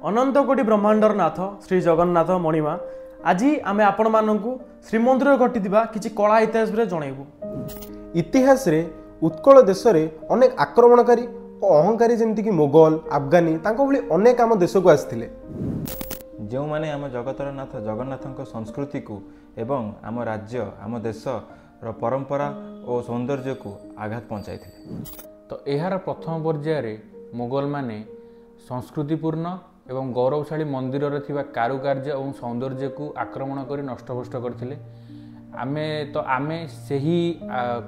ଅନନ୍ତ କୋଟି ବ୍ରହ୍ମାଣ୍ଡର ନାଥ ଶ୍ରୀ ଜଗନ୍ନାଥ ମଣିମା। ଆଜି ଆମେ ଆପଣମାନଙ୍କୁ ଶ୍ରୀମନ୍ଦିରରେ ଘଟିଥିବା କିଛି କଳା ଇତିହାସ ବିଷୟରେ ଜଣାଇବୁ। ଇତିହାସରେ ଉତ୍କଳ ଦେଶରେ ଅନେକ ଆକ୍ରମଣକାରୀ ଓ ଅହଙ୍କାରୀ ଯେମିତିକି ମୋଗଲ, ଆଫଗାନୀ ତାଙ୍କ ଭଳି ଅନେକ ଆମ ଦେଶକୁ ଆସିଥିଲେ, ଯେଉଁମାନେ ଆମ ଜଗତର ନାଥ ଜଗନ୍ନାଥଙ୍କ ସଂସ୍କୃତିକୁ ଏବଂ ଆମ ରାଜ୍ୟ, ଆମ ଦେଶର ପରମ୍ପରା ଓ ସୌନ୍ଦର୍ଯ୍ୟକୁ ଆଘାତ ପହଞ୍ଚାଇଥିଲେ। ତ ଏହାର ପ୍ରଥମ ପର୍ଯ୍ୟାୟରେ ମୋଗଲମାନେ ସଂସ୍କୃତିପୂର୍ଣ୍ଣ ଏବଂ ଗୌରବଶାଳୀ ମନ୍ଦିରରେ ଥିବା କାରୁକାର୍ଯ୍ୟ ଏବଂ ସୌନ୍ଦର୍ଯ୍ୟକୁ ଆକ୍ରମଣ କରି ନଷ୍ଟଭ୍ରଷ୍ଟ କରିଥିଲେ। ଆମେ ସେହି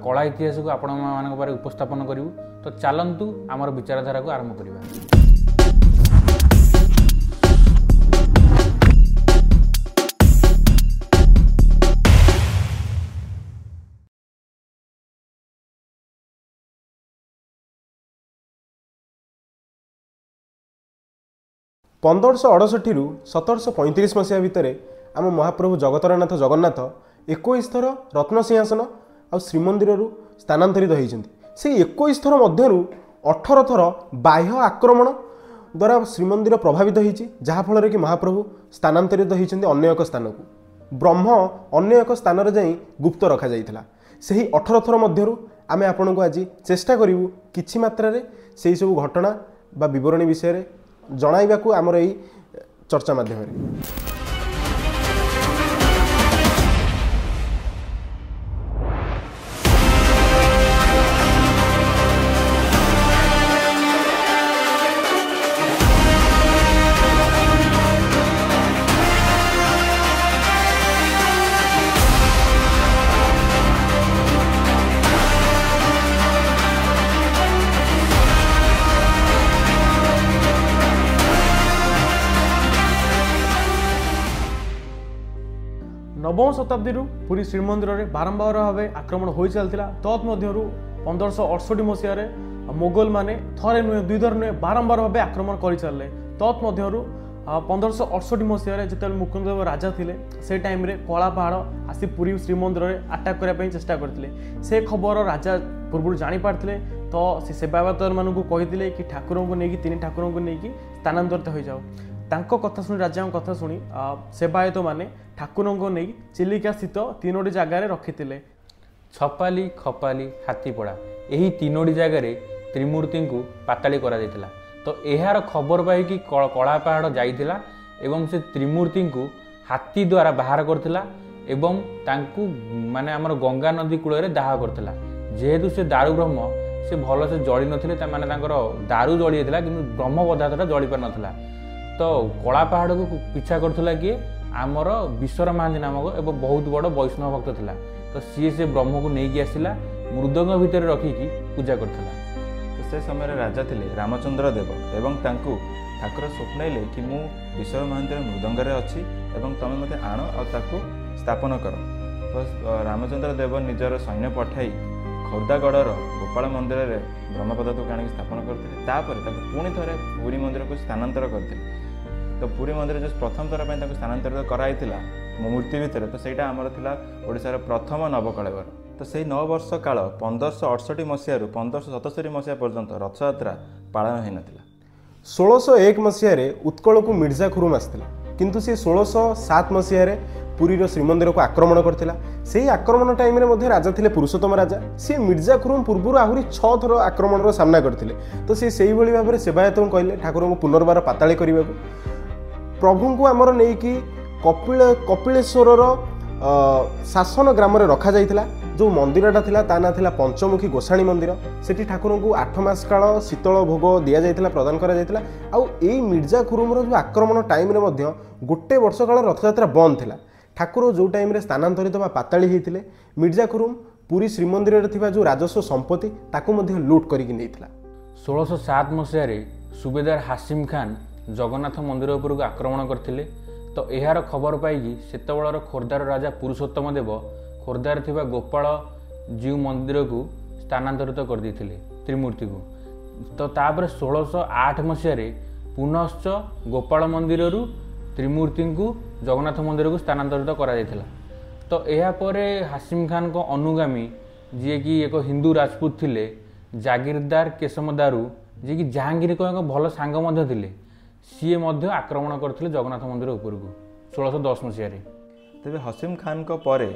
କଳା ଇତିହାସକୁ ଆପଣମାନଙ୍କ ପାଖରେ ଉପସ୍ଥାପନ କରିବୁ। ତ ଚାଲନ୍ତୁ ଆମର ବିଚାରଧାରାକୁ ଆରମ୍ଭ କରିବା। 1568ରୁ 1735 ମସିହା ଭିତରେ ଆମ ମହାପ୍ରଭୁ ଜଗତରନାଥ ଜଗନ୍ନାଥ 21 ଥର ରତ୍ନସିଂହାସନ ଆଉ ଶ୍ରୀମନ୍ଦିରରୁ ସ୍ଥାନାନ୍ତରିତ ହୋଇଛନ୍ତି। ସେଇ 21 ଥର ମଧ୍ୟରୁ 18 ଥର ବାହ୍ୟ ଆକ୍ରମଣ ଦ୍ୱାରା ଶ୍ରୀମନ୍ଦିର ପ୍ରଭାବିତ ହୋଇଛି, ଯାହାଫଳରେ କି ମହାପ୍ରଭୁ ସ୍ଥାନାନ୍ତରିତ ହୋଇଛନ୍ତି ଅନ୍ୟ ଏକ ସ୍ଥାନକୁ। ବ୍ରହ୍ମ ଅନ୍ୟ ଏକ ସ୍ଥାନରେ ଯାଇ ଗୁପ୍ତ ରଖାଯାଇଥିଲା। ସେହି 18 ଥର ମଧ୍ୟରୁ ଆମେ ଆପଣଙ୍କୁ ଆଜି ଚେଷ୍ଟା କରିବୁ କିଛି ମାତ୍ରାରେ ସେହି ସବୁ ଘଟଣା ବା ବିବରଣୀ ବିଷୟରେ ଜଣାଇବାକୁ ଆମର ଏଇ ଚର୍ଚ୍ଚା ମାଧ୍ୟମରେ। ନବମ ଶତାବ୍ଦୀରୁ ପୁରୀ ଶ୍ରୀମନ୍ଦିରରେ ବାରମ୍ବାର ଭାବେ ଆକ୍ରମଣ ହୋଇ ଚାଲିଥିଲା। ତତ୍ ମଧ୍ୟରୁ 1568 ମସିହାରେ ମୋଗଲମାନେ ଥରେ ନୁହେଁ, ଦୁଇଥର ନୁହେଁ, ବାରମ୍ବାର ଭାବେ ଆକ୍ରମଣ କରିଚାଲିଲେ। ତତ୍ ମଧ୍ୟରୁ 1568 ମସିହାରେ ଯେତେବେଳେ ମୁକୁନ୍ଦଦେବ ରାଜା ଥିଲେ, ସେ ଟାଇମ୍ରେ କଳା ପାହାଡ଼ ଆସି ପୁରୀ ଶ୍ରୀମନ୍ଦିରରେ ଆଟାକ୍ କରିବା ପାଇଁ ଚେଷ୍ଟା କରିଥିଲେ। ସେ ଖବର ରାଜା ପୂର୍ବରୁ ଜାଣିପାରିଥିଲେ, ତ ସେ ସେବାୟତମାନଙ୍କୁ କହିଥିଲେ କି ଠାକୁରଙ୍କୁ ନେଇକି, ତିନି ଠାକୁରଙ୍କୁ ନେଇକି ସ୍ଥାନାନ୍ତରିତ ହୋଇଯାଅ। ତାଙ୍କ କଥା ଶୁଣି, ରାଜାଙ୍କ କଥା ଶୁଣି ସେବାୟତମାନେ ଠାକୁରଙ୍କୁ ନେଇ ଚିଲିକା ସ୍ଥିତ ତିନୋଟି ଜାଗାରେ ରଖିଥିଲେ। ଛପାଲି, ଖପାଲି, ହାତୀପଡ଼ା ଏହି ତିନୋଟି ଜାଗାରେ ତ୍ରିମୂର୍ତ୍ତିଙ୍କୁ ପାତାଳି କରାଯାଇଥିଲା। ତ ଏହାର ଖବର ପାଇକି କଳା ପାହାଡ଼ ଯାଇଥିଲା ଏବଂ ସେ ତ୍ରିମୂର୍ତ୍ତିଙ୍କୁ ହାତୀ ଦ୍ୱାରା ବାହାର କରିଥିଲା ଏବଂ ତାଙ୍କୁ ମାନେ ଆମର ଗଙ୍ଗା ନଦୀ କୂଳରେ ଦାହ କରିଥିଲା। ଯେହେତୁ ସେ ଦାରୁ ବ୍ରହ୍ମ, ସେ ଭଲସେ ଜଳି ନଥିଲେ, ତା ମାନେ ତାଙ୍କର ଦାରୁ ଜଳି ଯାଇଥିଲା କିନ୍ତୁ ବ୍ରହ୍ମ ପଦାର୍ଥଟା ଜଳି ପାରିନଥିଲା। ତ କଳା ପାହାଡ଼କୁ ପିଛା କରୁଥିଲା କିଏ? ଆମର ବିଶର ମହାନ୍ତି ନାମକ ଏବଂ ବହୁତ ବଡ଼ ବୈଷ୍ଣବ ଭକ୍ତ ଥିଲା। ତ ସିଏ ସେ ବ୍ରହ୍ମକୁ ନେଇକି ଆସିଲା, ମୃଦଙ୍ଗ ଭିତରେ ରଖିକି ପୂଜା କରିଥିଲା। ତ ସେ ସମୟରେ ରାଜା ଥିଲେ ରାମଚନ୍ଦ୍ର ଦେବ ଏବଂ ତାଙ୍କୁ ଠାକୁର ସ୍ୱପ୍ନାଇଲେ କି ମୁଁ ବିଶର ମହାନ୍ତିର ମୃଦଙ୍ଗରେ ଅଛି ଏବଂ ତମେ ମୋତେ ଆଣ ଆଉ ତାକୁ ସ୍ଥାପନ କର। ତ ରାମଚନ୍ଦ୍ର ଦେବ ନିଜର ସୈନ୍ୟ ପଠାଇ ଖୋର୍ଦ୍ଧାଗଡ଼ର ଗୋପାଳ ମନ୍ଦିରରେ ବ୍ରହ୍ମ ପଦାର୍ଥକୁ ଆଣିକି ସ୍ଥାପନ କରିଥିଲେ। ତାପରେ ତାକୁ ପୁଣି ଥରେ ପୁରୀ ମନ୍ଦିରକୁ ସ୍ଥାନାନ୍ତର କରିଥିଲେ। ତ ପୁରୀ ମନ୍ଦିର ଯେଉଁ ପ୍ରଥମ ଥର ପାଇଁ ତାକୁ ସ୍ଥାନାନ୍ତରିତ କରାଯାଇଥିଲା ମୂର୍ତ୍ତି ଭିତରେ, ତ ସେଇଟା ଆମର ଥିଲା ଓଡ଼ିଶାର ପ୍ରଥମ ନବକଳେବର। ତ ସେଇ 9 ବର୍ଷ କାଳ 1568 ମସିହାରୁ 1577 ମସିହା ପର୍ଯ୍ୟନ୍ତ ରଥଯାତ୍ରା ପାଳନ ହୋଇନଥିଲା। 1601 ମସିହାରେ ଉତ୍କଳକୁ ମିର୍ଜା ଖୁରୁମ ଆସିଥିଲା, କିନ୍ତୁ ସେ 1607 ମସିହାରେ ପୁରୀର ଶ୍ରୀମନ୍ଦିରକୁ ଆକ୍ରମଣ କରିଥିଲା। ସେହି ଆକ୍ରମଣ ଟାଇମ୍ରେ ମଧ୍ୟ ରାଜା ଥିଲେ ପୁରୁଷୋତ୍ତମ ରାଜା। ସିଏ ମିର୍ଜା ଖୁରୁମ ପୂର୍ବରୁ ଆହୁରି 6 ଥର ଆକ୍ରମଣର ସାମ୍ନା କରିଥିଲେ। ତ ସେ ସେଇଭଳି ଭାବରେ ସେବାୟତଙ୍କୁ କହିଲେ ଠାକୁରଙ୍କୁ ପୁନର୍ବାର ପାତାଳି କରିବାକୁ। ପ୍ରଭୁଙ୍କୁ ଆମର ନେଇକି କପିଳେଶ୍ୱରର ଶାସନ ଗ୍ରାମରେ ରଖାଯାଇଥିଲା। ଯେଉଁ ମନ୍ଦିରଟା ଥିଲା ତା ନାଁ ଥିଲା ପଞ୍ଚମୁଖୀ ଗୋସାଣୀ ମନ୍ଦିର। ସେଠି ଠାକୁରଙ୍କୁ 8 ମାସ କାଳ ଶୀତଳ ଭୋଗ ଦିଆଯାଇଥିଲା, ପ୍ରଦାନ କରାଯାଇଥିଲା। ଆଉ ଏଇ ମିର୍ଜା ଖୁରୁମର ଯେଉଁ ଆକ୍ରମଣ ଟାଇମ୍ରେ ମଧ୍ୟ ଗୋଟେ ବର୍ଷ କାଳ ରଥଯାତ୍ରା ବନ୍ଦ ଥିଲା। ଠାକୁର ଯେଉଁ ଟାଇମ୍ରେ ସ୍ଥାନାନ୍ତରିତ ବା ପାତାଳି ହେଇଥିଲେ, ମିର୍ଜା ଖୁରୁମ ପୁରୀ ଶ୍ରୀମନ୍ଦିରରେ ଥିବା ଯେଉଁ ରାଜସ୍ୱ ସମ୍ପତ୍ତି ତାକୁ ମଧ୍ୟ ଲୁଟ୍ କରିକି ନେଇଥିଲା। 1607 ମସିହାରେ ସୁବେଦାର ହାସିମ ଖାନ ଜଗନ୍ନାଥ ମନ୍ଦିର ଉପରକୁ ଆକ୍ରମଣ କରିଥିଲେ। ତ ଏହାର ଖବର ପାଇକି ସେତେବେଳର ଖୋର୍ଦ୍ଧାର ରାଜା ପୁରୁଷୋତ୍ତମ ଦେବ ଖୋର୍ଦ୍ଧାରେ ଥିବା ଗୋପାଳ ଜୀଉ ମନ୍ଦିରକୁ ସ୍ଥାନାନ୍ତରିତ କରିଦେଇଥିଲେ ତ୍ରିମୂର୍ତ୍ତିକୁ। ତ ତାପରେ 1608 ମସିହାରେ ପୁନଶ୍ଚ ଗୋପାଳ ମନ୍ଦିରରୁ ତ୍ରିମୂର୍ତ୍ତିଙ୍କୁ ଜଗନ୍ନାଥ ମନ୍ଦିରକୁ ସ୍ଥାନାନ୍ତରିତ କରାଯାଇଥିଲା। ତ ଏହାପରେ ହାସିମ ଖାନଙ୍କ ଅନୁଗାମୀ ଯିଏକି ଏକ ହିନ୍ଦୁ ରାଜପୁତ ଥିଲେ, ଜାଗିରଦାର କେଶମ ଦାରୁ, ଯିଏକି ଜାହାଙ୍ଗୀରଙ୍କ ଏକ ଭଲ ସାଙ୍ଗ ମଧ୍ୟ ଥିଲେ, ସିଏ ମଧ୍ୟ ଆକ୍ରମଣ କରିଥିଲେ ଜଗନ୍ନାଥ ମନ୍ଦିର ଉପରକୁ 1610 ମସିହାରେ। ତେବେ ହସିମ ଖାନଙ୍କ ପରେ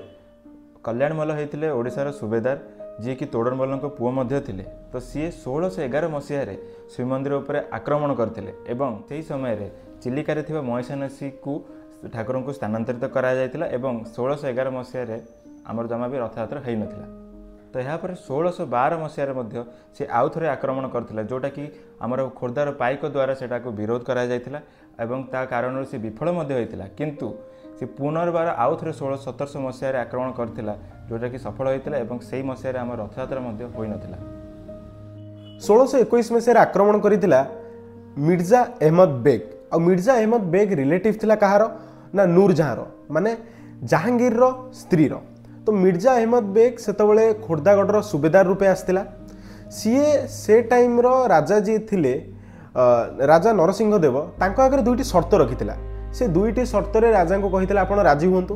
କଲ୍ୟାଣମଲ୍ଲ ହେଇଥିଲେ ଓଡ଼ିଶାର ସୁବେଦାର, ଯିଏକି ତୋଡ଼ରମଲ୍ଲଙ୍କ ପୁଅ ମଧ୍ୟ ଥିଲେ। ତ ସିଏ 1611 ମସିହାରେ ଶ୍ରୀମନ୍ଦିର ଉପରେ ଆକ୍ରମଣ କରିଥିଲେ ଏବଂ ସେହି ସମୟରେ ଚିଲିକାରେ ଥିବା ମହିଷାନସୀକୁ ଠାକୁରଙ୍କୁ ସ୍ଥାନାନ୍ତରିତ କରାଯାଇଥିଲା ଏବଂ 1611 ମସିହାରେ ଆମର ଜମା ବି ରଥଯାତ୍ରା ହୋଇନଥିଲା। ତ ଏହାପରେ 1612 ମସିହାରେ ମଧ୍ୟ ସେ ଆଉ ଥରେ ଆକ୍ରମଣ କରିଥିଲା, ଯେଉଁଟାକି ଆମର ଖୋର୍ଦ୍ଧାର ପାଇକ ଦ୍ୱାରା ସେଟାକୁ ବିରୋଧ କରାଯାଇଥିଲା ଏବଂ ତା କାରଣରୁ ସେ ବିଫଳ ମଧ୍ୟ ହୋଇଥିଲା। କିନ୍ତୁ ସେ ପୁନର୍ବାର ଆଉ ଥରେ 1700 ମସିହାରେ ଆକ୍ରମଣ କରିଥିଲା, ଯେଉଁଟାକି ସଫଳ ହୋଇଥିଲା ଏବଂ ସେଇ ମସିହାରେ ଆମର ରଥଯାତ୍ରା ମଧ୍ୟ ହୋଇନଥିଲା। 1621 ମସିହାରେ ଆକ୍ରମଣ କରିଥିଲା ମିର୍ଜା ଅହମଦ ବେଗ। ଆଉ ମିର୍ଜା ଅହମଦ ବେଗ ରିଲେଟିଭ୍ ଥିଲା କାହାର ନା ନୂରଜାହାଁର, ମାନେ ଜାହାଙ୍ଗୀରର ସ୍ତ୍ରୀର। ତ ମିର୍ଜା ଅହମଦ ବେଗ ସେତେବେଳେ ଖୋର୍ଦ୍ଧାଗଡ଼ର ସୁବେଦାର ରୂପେ ଆସିଥିଲା। ସିଏ ସେ ଟାଇମ୍ର ରାଜା ଯିଏ ଥିଲେ ରାଜା ନରସିଂହ ଦେବ, ତାଙ୍କ ଆଗରେ ଦୁଇଟି ସର୍ତ୍ତ ରଖିଥିଲା। ସେ ଦୁଇଟି ସର୍ତ୍ତରେ ରାଜାଙ୍କୁ କହିଥିଲା ଆପଣ ରାଜି ହୁଅନ୍ତୁ,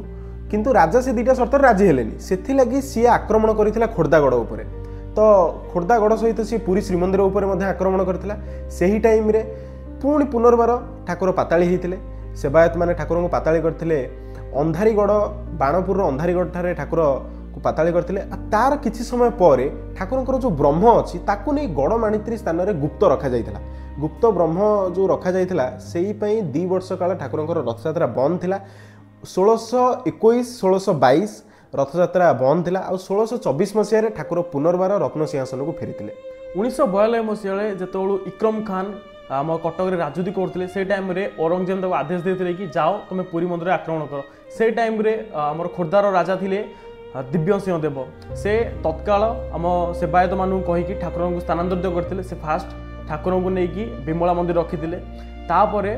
କିନ୍ତୁ ରାଜା ସେ ଦୁଇଟା ସର୍ତ୍ତରେ ରାଜି ହେଲେନି। ସେଥିଲାଗି ସିଏ ଆକ୍ରମଣ କରିଥିଲା ଖୋର୍ଦ୍ଧାଗଡ଼ ଉପରେ। ତ ଖୋର୍ଦ୍ଧାଗଡ଼ ସହିତ ସିଏ ପୁରୀ ଶ୍ରୀମନ୍ଦିର ଉପରେ ମଧ୍ୟ ଆକ୍ରମଣ କରିଥିଲା। ସେହି ଟାଇମ୍ରେ ପୁଣି ପୁନର୍ବାର ଠାକୁର ପାତାଳି ହେଇଥିଲେ। ସେବାୟତମାନେ ଠାକୁରଙ୍କୁ ପାତାଳି କରିଥିଲେ ଅନ୍ଧାରିଗଡ଼, ବାଣପୁରର ଅନ୍ଧାରିଗଡ଼ ଠାରେ ଠାକୁରକୁ ପାତାଳି କରିଥିଲେ। ଆଉ ତାର କିଛି ସମୟ ପରେ ଠାକୁରଙ୍କର ଯେଉଁ ବ୍ରହ୍ମ ଅଛି ତାକୁ ନେଇ ଗଡ଼ମାଣିତ୍ରୀ ସ୍ଥାନରେ ଗୁପ୍ତ ରଖାଯାଇଥିଲା। ଗୁପ୍ତ ବ୍ରହ୍ମ ଯେଉଁ ରଖାଯାଇଥିଲା ସେଇ ପାଇଁ 2 ବର୍ଷ କାଳ ଠାକୁରଙ୍କର ରଥଯାତ୍ରା ବନ୍ଦ ଥିଲା। 1621, 1622 ରଥଯାତ୍ରା ବନ୍ଦ ଥିଲା। ଆଉ 1624 ମସିହାରେ ଠାକୁର ପୁନର୍ବାର ରତ୍ନସିଂହାସନକୁ ଫେରିଥିଲେ। 1942 ମସିହାରେ ଯେତେବେଳୁ ଇକ୍ରମ ଖାନ ଆମ କଟକରେ ରାଜୁତି କରୁଥିଲେ, ସେଇ ଟାଇମ୍ରେ ଔରଙ୍ଗଜେବ ତାକୁ ଆଦେଶ ଦେଇଥିଲେ କି ଯାଅ ତୁମେ ପୁରୀ ମନ୍ଦିରରେ ଆକ୍ରମଣ କର। ସେଇ ଟାଇମ୍ରେ ଆମର ଖୋର୍ଦ୍ଧାର ରାଜା ଥିଲେ ଦିବ୍ୟସିଂହ ଦେବ। ସେ ତତ୍କାଳ ଆମ ସେବାୟତମାନଙ୍କୁ କହିକି ଠାକୁରଙ୍କୁ ସ୍ଥାନାନ୍ତରିତ କରିଥିଲେ। ସେ ଫାଷ୍ଟ ଠାକୁରଙ୍କୁ ନେଇକି ବିମଳା ମନ୍ଦିର ରଖିଥିଲେ। ତାପରେ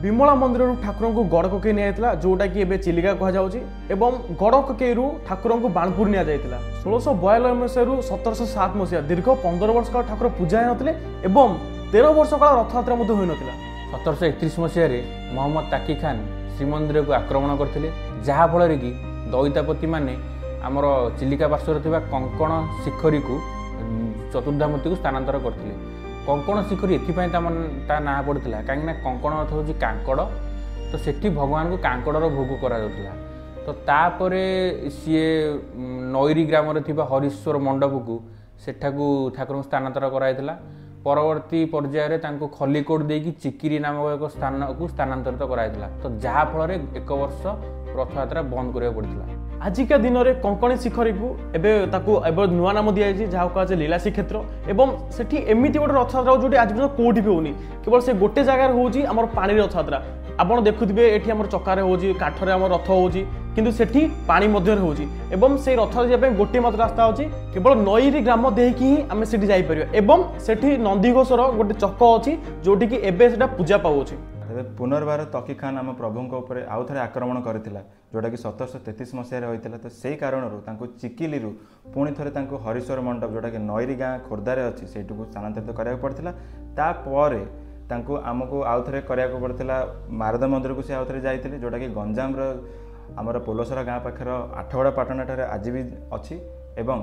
ବିମଳା ମନ୍ଦିରରୁ ଠାକୁରଙ୍କୁ ଗଡ଼କକେଇ ନିଆଯାଇଥିଲା, ଯେଉଁଟାକି ଏବେ ଚିଲିକା କୁହାଯାଉଛି, ଏବଂ ଗଡ଼କକେଇରୁ ଠାକୁରଙ୍କୁ ବାଣପୁର ନିଆଯାଇଥିଲା। 1642 ମସିହାରୁ 1707 ମସିହା ଦୀର୍ଘ 15 ବର୍ଷ କାଳ ଠାକୁର ପୂଜା ହୋଇନଥିଲେ ଏବଂ 13 ବର୍ଷ କାଳ ରଥଯାତ୍ରା ମଧ୍ୟ ହୋଇନଥିଲା। 1731 ମସିହାରେ ମହମ୍ମଦ ତାକି ଖାନ ଶ୍ରୀମନ୍ଦିରକୁ ଆକ୍ରମଣ କରିଥିଲେ, ଯାହାଫଳରେ କି ଦଇତାପତିମାନେ ଆମର ଚିଲିକା ପାର୍ଶ୍ୱରେ ଥିବା କଙ୍କଣ ଶିଖରୀକୁ ଚତୁର୍ଦ୍ଧାମୂର୍ତ୍ତିକୁ ସ୍ଥାନାନ୍ତର କରିଥିଲେ। କଙ୍କଣ ଶିଖରୀ ଏଥିପାଇଁ ତା ନାଁ ପଡ଼ିଥିଲା କାହିଁକିନା କଙ୍କଣ ଅର୍ଥ ହେଉଛି କାଙ୍କଡ଼, ତ ସେଠି ଭଗବାନଙ୍କୁ କାଙ୍କଡ଼ର ଭୋଗ କରାଯାଉଥିଲା। ତ ତାପରେ ସିଏ ନଈରୀ ଗ୍ରାମରେ ଥିବା ହରିଶ୍ୱର ମଣ୍ଡପକୁ ସେଠାକୁ ଠାକୁରଙ୍କୁ ସ୍ଥାନାନ୍ତର କରାଯାଇଥିଲା। ପରବର୍ତ୍ତୀ ପର୍ଯ୍ୟାୟରେ ତାଙ୍କୁ ଖଲିକୋଟ ଦେଇକି ଚିକିରି ନାମକ ଏକ ସ୍ଥାନକୁ ସ୍ଥାନାନ୍ତରିତ କରାଯାଇଥିଲା। ତ ଯାହାଫଳରେ 1 ବର୍ଷ ରଥଯାତ୍ରା ବନ୍ଦ କରିବାକୁ ପଡ଼ିଥିଲା। ଆଜିକା ଦିନରେ କଙ୍କଣୀ ଶିଖରୀକୁ ଏବେ ତାକୁ ଏବେ ନୂଆ ନାମ ଦିଆଯାଇଛି, ଯାହାକୁ କୁହାଯାଏ ଲୀଳା ଶ୍ରୀକ୍ଷେତ୍ର। ଏବଂ ସେଠି ଏମିତି ଗୋଟେ ରଥଯାତ୍ରା ହେଉଛି ଯେଉଁଠି ଆଜି ପର୍ଯ୍ୟନ୍ତ କେଉଁଠି ବି ହେଉନି, କେବଳ ସେ ଗୋଟେ ଜାଗାରେ ହେଉଛି ଆମର ପାଣିରେ ରଥଯାତ୍ରା। ଆପଣ ଦେଖୁଥିବେ ଏଠି ଆମର ଚକାରେ ହେଉଛି, କାଠରେ ଆମର ରଥ ହେଉଛି, କିନ୍ତୁ ସେଠି ପାଣି ମଧ୍ୟରେ ହେଉଛି। ଏବଂ ସେଇ ରଥ ଯିବା ପାଇଁ ଗୋଟିଏ ମାତ୍ର ରାସ୍ତା ଅଛି, କେବଳ ନଈରେ ଗ୍ରାମ ଦେଇକି ହିଁ ଆମେ ସେଠି ଯାଇପାରିବା। ଏବଂ ସେଠି ନନ୍ଦିଘୋଷର ଗୋଟେ ଚକ ଅଛି ଯେଉଁଠିକି ଏବେ ସେଟା ପୂଜା ପାଉଅଛି। ତେବେ ପୁନର୍ବାର ତକି ଖାନ ଆମ ପ୍ରଭୁଙ୍କ ଉପରେ ଆଉ ଥରେ ଆକ୍ରମଣ କରିଥିଲା, ଯେଉଁଟାକି 1733 ମସିହାରେ ହୋଇଥିଲା। ତ ସେଇ କାରଣରୁ ତାଙ୍କୁ ଚିକିଲିରୁ ପୁଣି ଥରେ ତାଙ୍କୁ ହରିଶ୍ୱର ମଣ୍ଡପ, ଯେଉଁଟାକି ନଈରୀ ଗାଁ ଖୋର୍ଦ୍ଧାରେ ଅଛି, ସେଇଠିକୁ ସ୍ଥାନାନ୍ତରିତ କରିବାକୁ ପଡ଼ିଥିଲା। ତାପରେ ତାଙ୍କୁ ଆମକୁ ଆଉ ଥରେ କରିବାକୁ ପଡ଼ିଥିଲା ମାରଦ ମନ୍ଦିରକୁ ସେ ଆଉ ଥରେ ଯାଇଥିଲେ, ଯେଉଁଟାକି ଗଞ୍ଜାମର ଆମର ପୋଲସରା ଗାଁ ପାଖର ଆଠଗଡ଼ ପାଟଣାଠାରେ ଆଜି ବି ଅଛି। ଏବଂ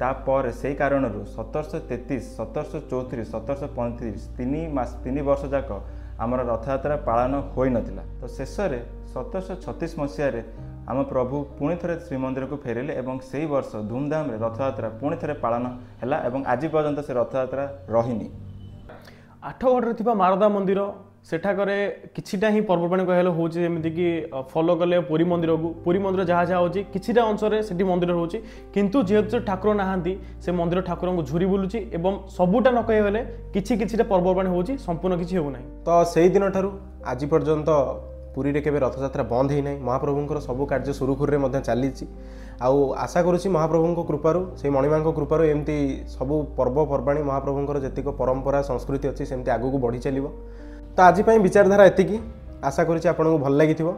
ତାପରେ ସେଇ କାରଣରୁ 1733, 1734, 1735 3 ବର୍ଷ ଯାକ ଆମର ରଥଯାତ୍ରା ପାଳନ ହୋଇନଥିଲା। ତ ଶେଷରେ 1736 ମସିହାରେ ଆମ ପ୍ରଭୁ ପୁଣି ଥରେ ଶ୍ରୀମନ୍ଦିରକୁ ଫେରିଲେ ଏବଂ ସେଇ ବର୍ଷ ଧୁମଧାମରେ ରଥଯାତ୍ରା ପୁଣି ଥରେ ପାଳନ ହେଲା ଏବଂ ଆଜି ପର୍ଯ୍ୟନ୍ତ ସେ ରଥଯାତ୍ରା ରହିନି। ଆଠଗଡ଼ରେ ଥିବା ମାରଦା ମନ୍ଦିର ସେଠାକରେ କିଛିଟା ହିଁ ପର୍ବପର୍ବାଣି କହିଲେ ହେଉଛି, ଯେମିତିକି ଫଲୋ କଲେ ପୁରୀ ମନ୍ଦିରକୁ, ପୁରୀ ମନ୍ଦିର ଯାହା ଯାହା ହେଉଛି କିଛିଟା ଅଂଶରେ ସେଠି ମନ୍ଦିର ରହୁଛି, କିନ୍ତୁ ଯେହେତୁ ସେ ଠାକୁର ନାହାନ୍ତି ସେ ମନ୍ଦିର ଠାକୁରଙ୍କୁ ଝୁରି ବୁଲୁଛି ଏବଂ ସବୁଟା ନ କହିବାକୁ ଗଲେ କିଛି କିଛିଟା ପର୍ବପର୍ବାଣି ହେଉଛି, ସମ୍ପୂର୍ଣ୍ଣ କିଛି ହେଉନାହିଁ। ତ ସେଇ ଦିନଠାରୁ ଆଜି ପର୍ଯ୍ୟନ୍ତ ପୁରୀରେ କେବେ ରଥଯାତ୍ରା ବନ୍ଦ ହେଇନାହିଁ। ମହାପ୍ରଭୁଙ୍କର ସବୁ କାର୍ଯ୍ୟ ସୁରୁଖୁରୁରେ ମଧ୍ୟ ଚାଲିଛି। ଆଉ ଆଶା କରୁଛି ମହାପ୍ରଭୁଙ୍କ କୃପାରୁ, ସେଇ ମଣିମାଙ୍କ କୃପାରୁ ଏମିତି ସବୁ ପର୍ବପର୍ବାଣି ମହାପ୍ରଭୁଙ୍କର ଯେତିକ ପରମ୍ପରା ସଂସ୍କୃତି ଅଛି ସେମିତି ଆଗକୁ ବଢ଼ି ଚାଲିବ। ତ ଆଜି ପାଇଁ ବିଚାରଧାରା ଏତିକି। ଆଶା କରୁଛି ଆପଣଙ୍କୁ ଭଲ ଲାଗିଥିବ।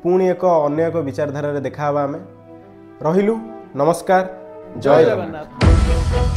ପୁଣି ଏକ ଅନ୍ୟ ଏକ ବିଚାରଧାରାରେ ଦେଖା ହେବା ଆମେ। ରହିଲୁ, ନମସ୍କାର, ଜୟ ଜଗନ୍ନାଥ।